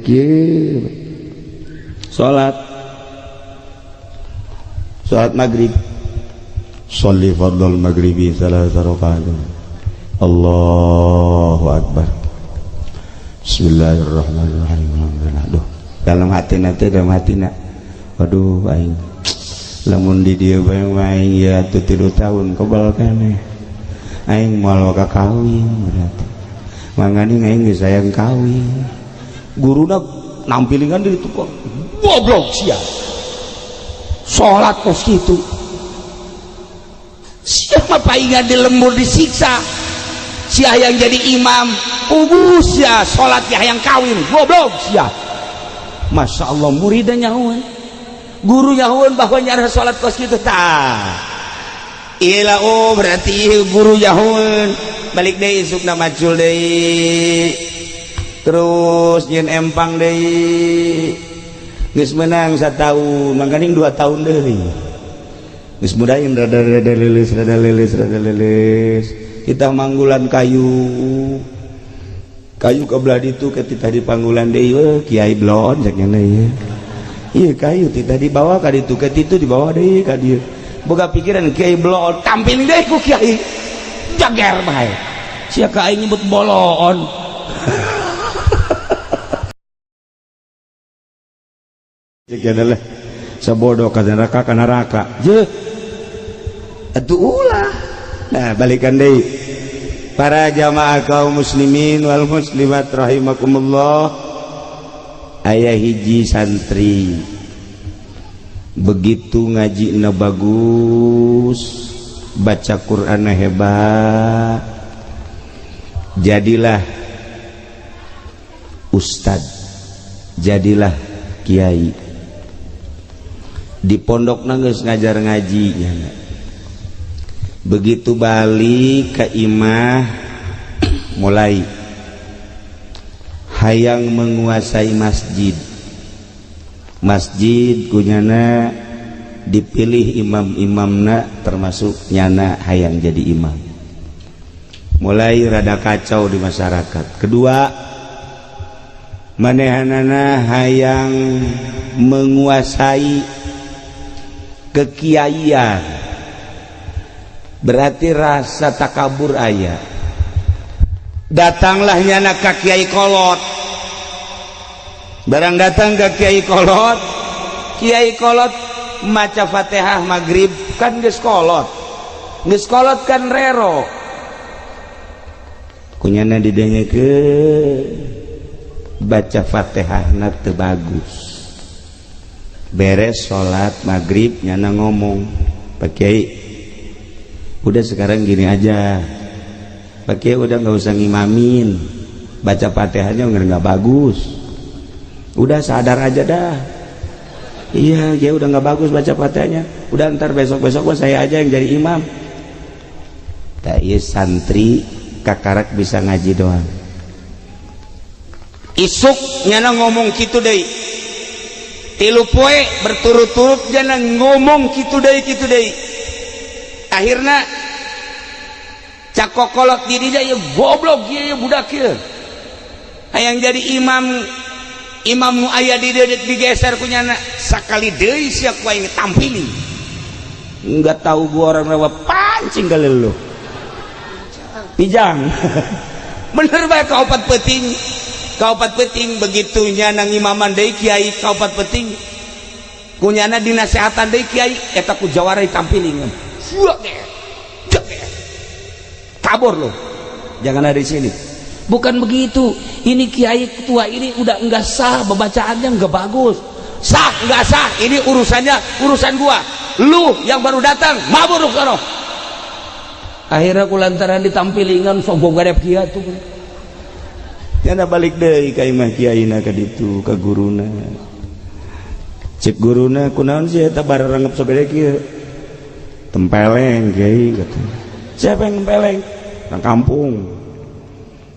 Kieu salat, salat maghrib, sholli fardhol maghribi salasa rakaat. Allahu akbar, bismillahirrahmanirrahim. Aduh, dalam hati nanti, dalam hati nak, waduh, aing lamun di dieu bae aing ya tuh 3 tahun kebal keneh, aing moal ka kawin. Berarti mangani aing geus sayang kawin. Guruna nampilingan di itu kok, "Goblok sia, salat kos kitu siapa paingan di lembur disiksa sia yang jadi imam ugus sia salat ya yang kawin, goblok sia." Masya Allah, muridnya nyahuan, guru nyahuan bahwa nyara salat kos kitu. Tah ila, oh, berarti guru nyahuan. Balik deui isukna, macul deui, terus nyeun empang deui. Geus menang satahun, mangkaning 2 tahun deui geus mudahin rada rada leuleus, rada leuleus, rada leuleus. Kita manggulan kayu, kayu ke belah ditu ke titah dipanggulan deui. "Weh, kiai blon," cek nya ieu. Ieu kayu titah dibawa ka ditu, ke ditu dibawa deui ka dieu. Boga pikiran kiai blon, tampil deui ku kiai, jager bae sia ka aing nyebut bolon. Cek lah, sabodoh ka neraka, ka neraka je atuh ulah. Nah, balikan deui, para jamaah kaum muslimin wal muslimat rahimakumullah. Aya hiji santri, begitu ngaji na bagus, baca Quran hebat, jadilah ustad, jadilah kiai di pondok geus ngajar ngaji nya. Begitu balik ke imah, mulai hayang menguasai masjid. Masjid kunyana dipilih imam-imamna, termasuk nyana hayang jadi imam. Mulai rada kacau di masyarakat. Kedua, manehanana hayang menguasai kekiaian, berarti rasa takabur aya. Datanglah nyana ka kiai kolot. Barang datang ke kiai kolot, kiai kolot maca Fatihah maghrib, kan geus kolot, geus kolot kan rero kunyana didenge baca Fatihah na teu bagus. Beres salat maghrib, nyana ngomong, "Pak Kiai, udah, sekarang gini aja, Pak Kiai udah nggak usah ngimamin, baca Fatihahnya nggak bagus. Udah, sadar aja dah. Iya ya, udah nggak bagus baca Fatihahnya. Udah, ntar besok besok gua saya aja yang jadi imam." Tak, iya, santri kakarak bisa ngaji doang. Isuk nyana ngomong gitu deh, 3 poe berturut-turut nyana ngomong gitu deh, gitu deh. Akhirnya cak kokolot diri ya, "Goblok ya budak ya, hayang jadi imam." Imam nu aya di dieu digeser ku nyana. "Sakali deui sia ku aing tampili, enggak tahu gua orang rawa pancing kali lu pijang." Bener bae, kaopat peuting, kaopat peuting begitu nyana ngimaman deui kiai. Kaopat peuting kunyana dinasehatan deui kiai eta, ku jawara ditampiling, "Kabur lo, jangan ada di sini." Bukan begitu, ini kiai ketua ini udah enggak sah, bacaannya enggak bagus. Sah enggak sah ini urusannya urusan gua. Lu yang baru datang, mabur lu sono. Akhirnya kulantaran ditampilingan, sombong gadep kia tuh. Nyana balik deui ka imah kiaina ka ditu ka guruna. Cek guruna, "Kunaon sih eta bararangep sagede kieu?" "Tempeleng, kiai," kata. "Siapa yang tempeleng?" "Orang kampung."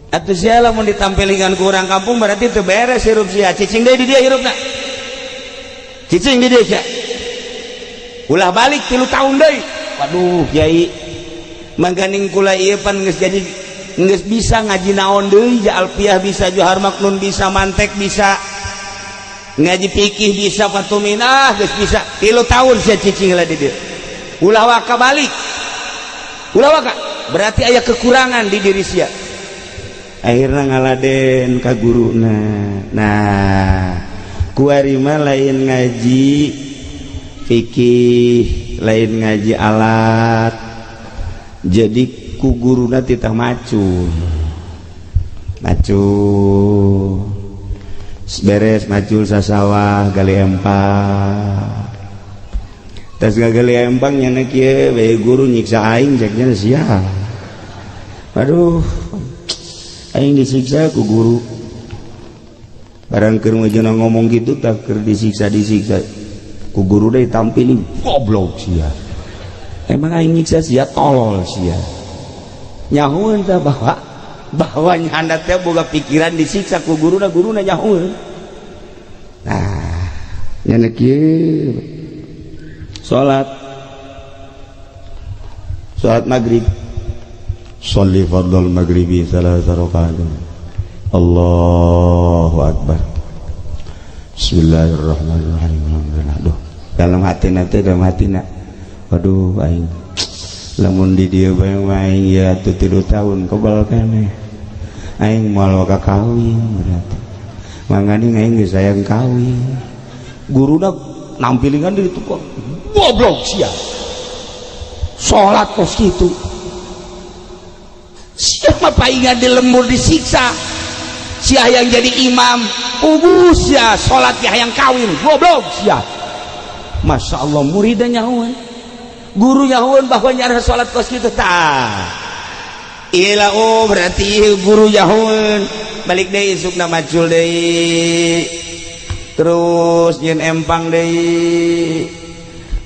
Atuh sia lamun ditampilingan ku orang kampung, berarti teu beres hirup sia. Cicing deui di dieu hirupna, cicing di dieu sia, ulah balik 3 tahun deui. "Waduh, kiai, mangkaning kula ieu pan geus jadi geus bisa ngaji, naon deui ja, alfiah bisa, johar maknun bisa, mantek bisa." Ngaji fikih bisa, Fatuminah geus bisa. 3 tahun sia cicing lah di dieu. Ulah waka balik. Ulah waka. Berarti aya kekurangan di diri sia. Akhirnya ngaladen ka guruna. Nah, kuari mah lain ngaji fikih, lain ngaji alat. Jadi ku guruna titah macul. Macul. Beres macul sasawah, gali empang. Tas gali empang, nyana kieu bae, "Guru nyiksa aing," ceknya sia. "Aduh, aing disiksa ku guru." Barang keur ngejena ngomong gitu, tak keur disiksa, disiksa ku guru deh, tampilin, "Goblok sia, emang aing nyiksa sia? Tolol sia." Nyahueun tah bahwa bahwa nyanda teh boga pikiran disiksa ku guruna, guruna nyahueun. Nah, nyana kieu, salat, salat maghrib, sholli fardhal maghribi salasa rakaat, Allahu akbar, bismillahirrahmanirrahim. Alhamdulillah. Aduh, dalam hati nanti, dalam hati nak, "Aduh, aing lamun di dieu bae aing ya tuh 3 tahun kebal keneh, aing moal waka kawin." Berarti mangani aing geus sayang kawin. Guruna nampilingan di itu kok, "Goblok sia, salat kos kitu." Siapa paingan di lembur disiksa sia yang jadi imam, "Puguh sia, salat ya yang kawin, goblok sia." Masya Allah, muridnya nyahuan, guru nyahuan bahwa nyara salat kos kitu. Tah Ila, oh, berarti guru nyahuan. Balik deui isukna, macul deui, terus nyeun empang deui.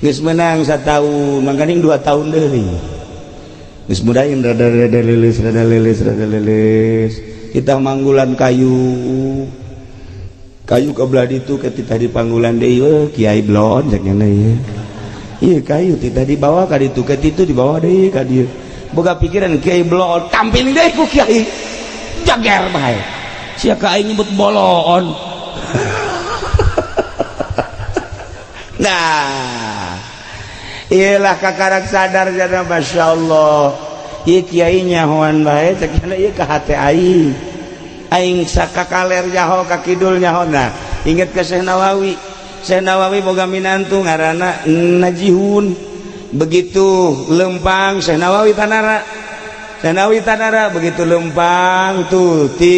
Geus menang satahun, mangkaning 2 tahun deui geus mudahin rada rada leuleus, rada leuleus, rada leuleus. Kita manggulan kayu, kayu ke belah ditu ke titah di panggulan deui. "Weh, kiai blon," cek nya ieu. Ieu kayu titah dibawa ka ditu, ke ditu dibawa deui ka dieu. Boga pikiran kiai blon, tampil deui ku kiai, "Jager bae sia, ka aing nyebut bolon." Nah, iyalah, kakarak sadar jana, Masya Allah, ieu kiai nyahoan bae, cek nya ieu ka hate aing, aing sakakaler nyaho, ka kidul nyaho. Nah, inget ke Syekh Nawawi. Syekh Nawawi boga minantu ngaranna Najihun. Begitu lempang Syekh Nawawi tanara, Syekh Nawawi tanara, begitu lempang tuh di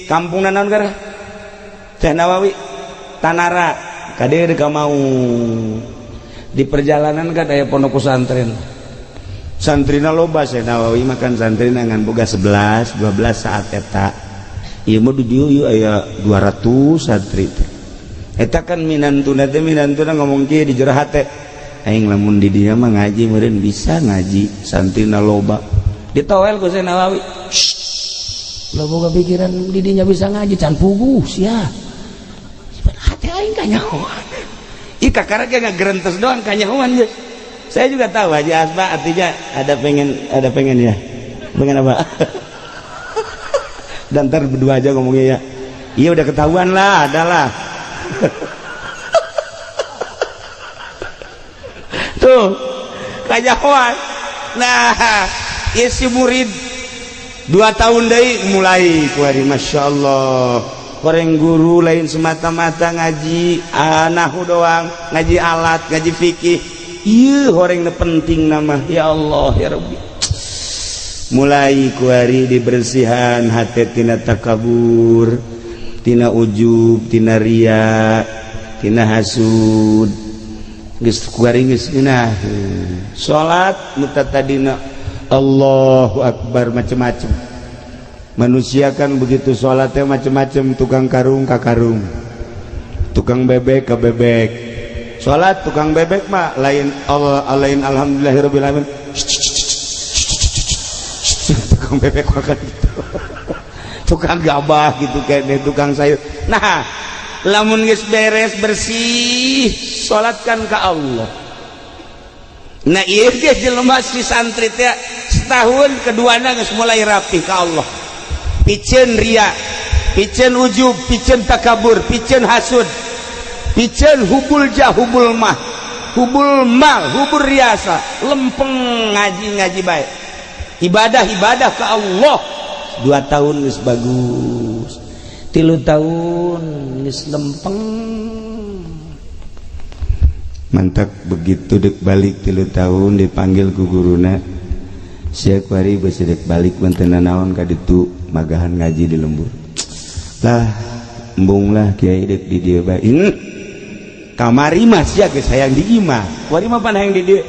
kampung naon gara Syekh Nawawi tanara kade ka mau di perjalanan kan aya pondok pesantren, santrina loba. Syekh Nawawi makan santrina ngan boga 11 12 saat eta. Ieu mah di dieu ieu aya 200 santri teh. Eta kan minantuna teh, minantuna ngomong kieu di jero hate, "Aing lamun di dieu mah ngaji meureun bisa ngaji, santrina loba." Ditowel ku Syekh Nawawi, "Lo boga pikiran di dinya bisa ngaji, can puguh sia." Hati aing kanyahoan. Ih, kakara ge ngagerentes doang, kanyahoan geus. Saya juga tahu Haji Asba artinya ada pengen, ada pengen ya. Pengen apa? Dan ntar berdua aja ngomongnya ya. Iya, udah ketahuan lah, adalah. Tuh, kanyahoan. Nah, ya si murid 2 tahun deui mulai kuari, Masya Allah. Koreng guru lain semata-mata ngaji nahu doang, ngaji alat, ngaji fikih. Iya, horeng penting nama, ya Allah ya Rabbi. Mulai kuari dibersihan hati tina takabur, tina ujub, tina ria, tina hasud. Geus kuari geus ngeunah salat mutatadina, Allahu akbar, macem-macem. Manusia kan begitu sholatnya macem-macem, tukang karung ka karung, tukang bebek ke bebek. Salat tukang bebek mah lain Allah, lain alhamdulillahirabbil alamin. Tukang bebek makan gitu, tukang gabah gitu, kayak tukang sayur. Nah, lamun geus beres bersih, salatkan ke Allah. Nah, ieu ge jelema si santri teh setahun keduana geus mulai rapi ke Allah, piceun ria. Piceun ujub, piceun takabur, piceun hasud, piceun hubbul jah, hubbul mah, hubbul mal, hubbur riasa. Lempeng ngaji, ngaji baik, ibadah, ibadah ke Allah. 2 tahun geus bagus, 3 tahun geus lempeng. Mantap. Begitu dek balik 3 tahun, dipanggil ku guruna, "Sia kuari besi dek balik menten naon ka ditu magahan ngaji di lembur?" "Lah, embung lah, Kiai, dek di dieu bae." Kamari mah sia geus hayang di imah, kuari mah pan hayang di dieu.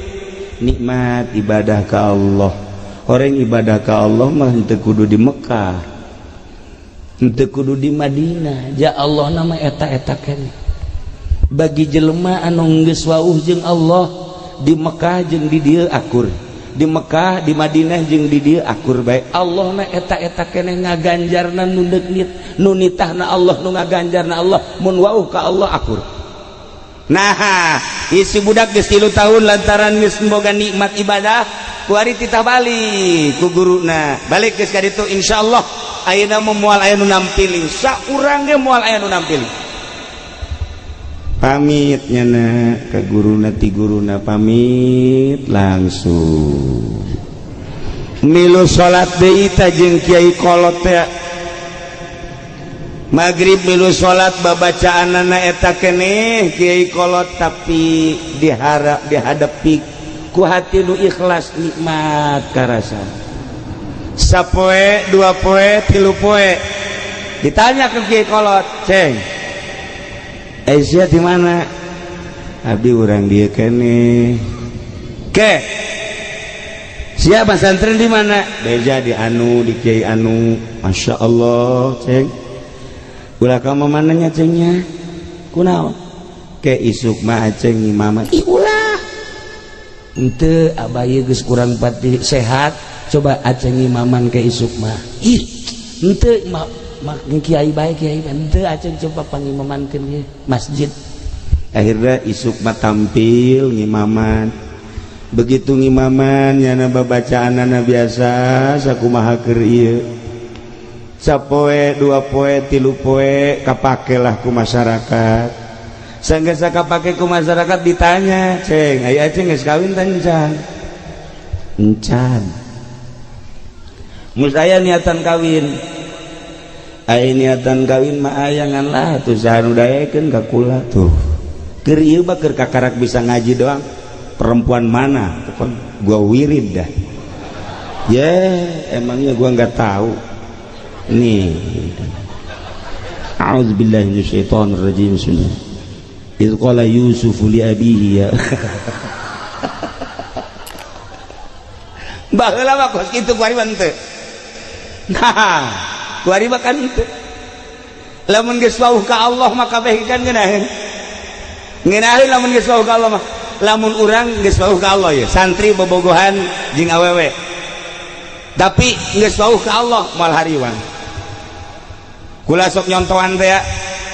Nikmat ibadah ka Allah. Orang ibadah ka Allah mah henteu kudu di Mekah, henteu kudu di Madinah. Ja Allah nama eta-eta keneh. Bagi jelema anu geus wauh jeung Allah, di Mekah jeung di dieu akur, di Mekah, di Madinah jeung di dieu akur bae. Allah na eta-eta keneh ngaganjarna nu deuk nu nitahna Allah, nu ngaganjarna Allah. Mun wauh ka Allah akur. Nah, isi budak geus 3 tahun, lantaran geus boga nikmat ibadah, kuari titah balik ku guruna. Balik geus ka ditu, insyaallah ayeuna mah moal aya nu nampiling, saurang ge moal aya nu nampiling. Pamit nyana ke guruna, ti guruna pamit, langsung milu salat deui ta jeung kiai kolot teh. Maghrib milu salat, babacaanana eta keneh kiai kolot, tapi diharap dihadapi ku hati nu ikhlas, nikmat karasa. Sapoe, 2 poe, 3 poe, ditanya ke kiai kolot, "Ceng, Aisyah di mana?" "Abdi urang dieu keneh." "Ke siapa santren di mana?" "Beja di anu, di kiai anu." "Masya Allah, Ceng. Ulah kamu mananya, Cengnya kunaon? Ke isuk mah Aceng mama." Ih, ulah, ente abah geus kurang pati sehat, coba Aceng imaman ke isuk mah." "Ih, ente ma, ma kiai bae, kiai ente. Aceng coba pangimamankeun ye masjid." Akhirnya isuk mah tampil ngimaman. Begitu ngimaman, nyana babacaanana biasa sakumaha keur ieu. Sapoe, 2 poe, 3 poe, kapakelah ku masyarakat. Sanggeus kapake ku masyarakat, ditanya, "Ceng, aya Aceng geus kawin tah encan?" "Encan." "Mus aya niatan kawin?" "Aya niatan kawin mah aya, ngan lah tuh saha nu daekeun ka kula tuh. Keur ieu mah keur kakarak bisa ngaji doang. Perempuan mana pokon gua wirid dah." "Ya, emangnya gua nggak tahu nih? A'udzubillahi minasyaitonir rajim. Bismillah. Idz qala Yusuf li abihi ya." Baheula mah kos kitu, kuari mah henteu. Nah, kuari mah kan henteu. Lamun geus wauh ka Allah mah kabeh kan ngeunaheun. Ngeunaheun lamun geus wauh ka Allah mah. Lamun urang geus wauh ka Allah ya, santri bobogohan jeung awewe. Tapi geus wauh ka Allah moal hariwang. Kula sok nyontohan teh,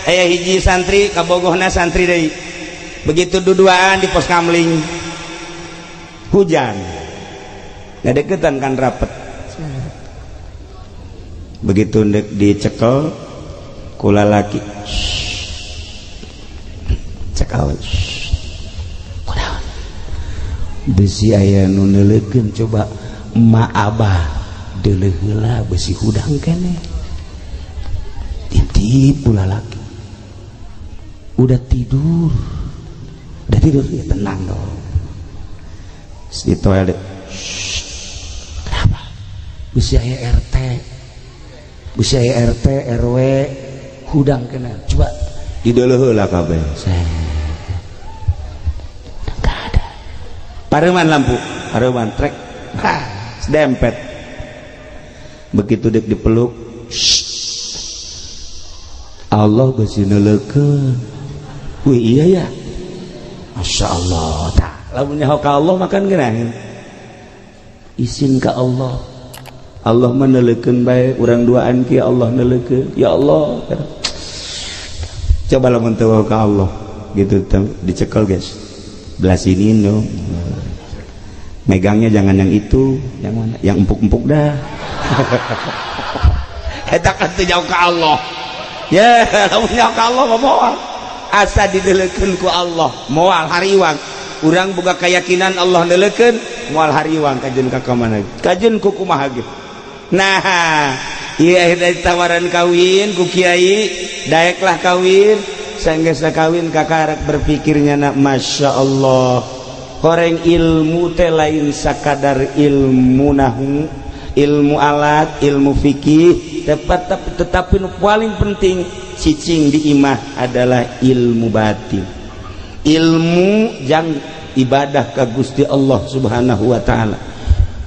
aya hiji santri kabogohna santri deui. Begitu duduaan di pos kamling, hujan. Ngadeukeutan kan rapet. Begitu ndek dicekel kula laki, "Cekel." "Kunaon?" "Besi aya nu neuleukeun." "Coba emak abah deuleuh heula, besi hudang keneh." Titip pula laki. "Udah tidur?" "Udah tidur." "Ya tenang dong." Di toilet. "Kenapa?" "Besi aya RT, besi aya RT RW, hudang kena." "Coba." Dideuleuh heula kabeh. Enggak ada. Pareman lampu, pareman trek. Hah, dempet. Begitu dek dipeluk, "Allah besi neuleukeun." "Wih, iya ya. Masya Allah." Tah, lamun nyaho ka Allah makan geunaheun. Izin ke Allah. Allah meneuleukeun bae urang duaan ki, Allah neuleukeun. Ya Allah. Coba lamun teu ka Allah gitu dicekel, guys. Belah sini dong. Megangnya jangan yang itu, yang mana? Yang empuk-empuk dah. Eta kan teu jauh ka Allah. Ya, lamun nyaho ka Allah mah moal. Asa dideleukeun ku Allah, moal hariwang. Urang boga keyakinan Allah neleukeun, moal hariwang kajeun ka kamana. Kajeun ku kumaha ge. Nah, iya, dari tawaran kawin ku kiai, daeklah kawin. Sanggeusna kawin, kakarek berpikirnya nak, Masya Allah, horeng ilmu teh lain sakadar ilmu nahu, ilmu alat, ilmu fikih, tepat, tetapi nu paling penting cicing di imah adalah ilmu batin, ilmu jang ibadah ka Gusti Allah Subhanahu wa Ta'ala.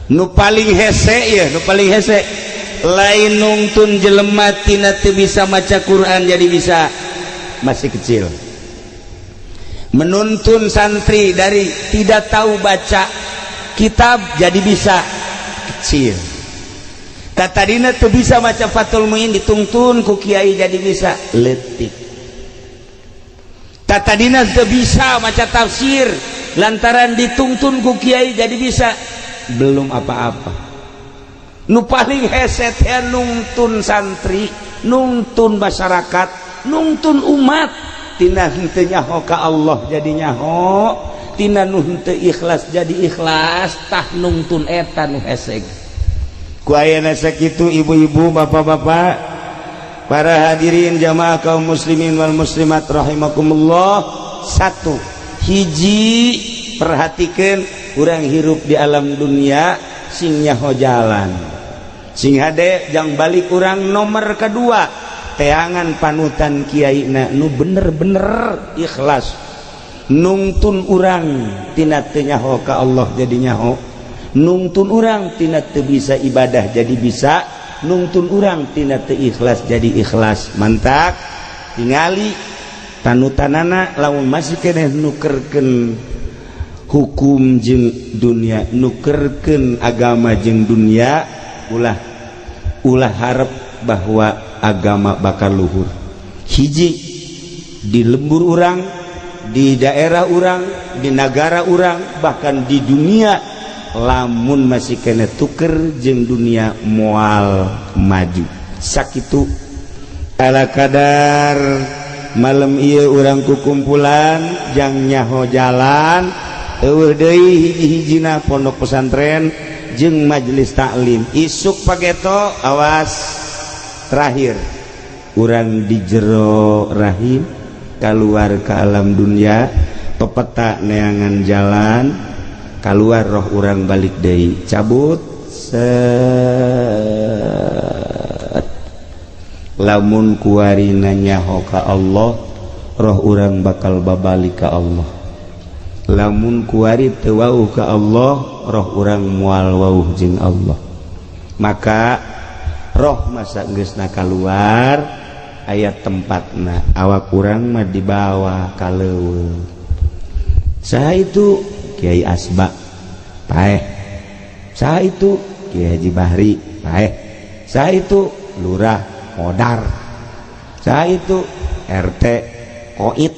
Nu paling hese ya, nu paling hese lain nungtun jelema tina teu bisa maca Quran jadi bisa, masih kecil. Menuntun santri dari tidak tahu baca kitab jadi bisa, kecil. Tadina tuh bisa maca Fathul Muin, ditungtun ku kiai jadi bisa, letik. Tadina tuh bisa maca tafsir, lantaran ditungtun ku kiai jadi bisa, belum apa-apa. Nu paling hese teh nungtun santri, nungtun masyarakat, nungtun umat tina henteu nyaho ka Allah jadi nyaho, tina nu henteu ikhlas jadi ikhlas. Tah, nungtun eta nu hese. Ku ayeuna sakitu, ibu-ibu, bapak-bapak, para hadirin jamaah kaum muslimin wal muslimat rahimakumullah. Satu hiji, perhatikan, urang hirup di alam dunia sing nyaho jalan, sing hade jang balik urang. Nomor kedua, teangan panutan kiai na nu bener-bener ikhlas nungtun urang tina teu nyaho ka Allah jadi nyaho, nungtun urang tina teu bisa ibadah jadi bisa, nungtun urang tina teu ikhlas jadi ikhlas. Mantak tingali panutanana, lamun masih keneh nukerkeun hukum jeung dunia, nukerkeun agama jeung dunia, ulah ulah harap bahwa agama bakal luhur. Hiji, di lembur urang, di daerah urang, di negara urang, bahkan di dunia, lamun masih keneh tuker jeung dunia, moal maju. Sakitu ala kadar malam ieu urang kukumpulan jang nyaho jalan. Euweuh deui hiji-hijina pondok pesantren jeung majelis taklim. Isuk pageto, awas, terakhir urang di jero rahim keluar ke alam dunia, pepeta neangan jalan keluar, roh urang balik deui, cabut set. Lamun kuari nyaho ka Allah, roh urang bakal babalik ka Allah. Lamun kuari teu wauh ka Allah, roh urang moal wauh jeung Allah. Maka roh masa geusna keluar, aya tempatna, awak urang mah dibawa ka leuweung. Saha itu? Kiai Asba, paeh. Saha itu? Kiai Haji Bahri, paeh. Saha itu? Lurah modar. Saha itu? RT koit.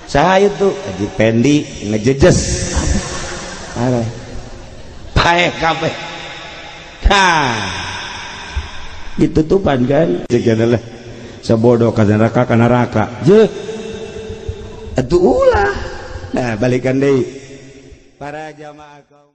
Saha itu? Haji Pendi ngejejes, paeh kabeh. Nah, ditutupan kan lah, sebodoh ka neraka, ka neraka je atuh ulah. Nah, balikan deui, para jamaah kaum